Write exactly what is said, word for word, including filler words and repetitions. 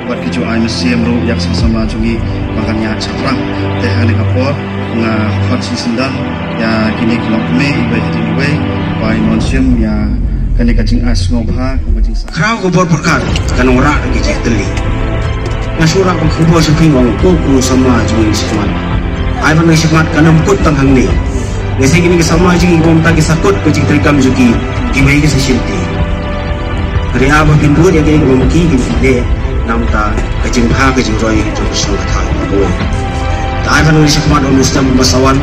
Bad ki ju ai mynsiem ruh ïa ka samla jong ngi ba kan ïaid shaphrang. Te ha kane ka por nga khot shisyndon ïa kine ki longkmie iwei hadien iwei ba in wan shim ïa kane ka jingai sngewbha, ka jingsa. Khraw ka bor pyrkhat ka nongrah ka jingtylli. Nga shu rah ka khubor sha phi, ong ko, ko samla jong ngi shakhmat. Ai ban ngi shakhmat kan ym kut tang hangne. Ngi sa kine ki samla jong ngi, kumta ki sa kut ka jingtrei kam jong ki, kiwei ki sa shim te. Hynrei haba phin bud ïa kine ki bym ki, kin leh namar ka jingbha ka jingroi jong ka shnong ka thaw. Te ai ban ngi shakhmat, ong u Stem Basawan.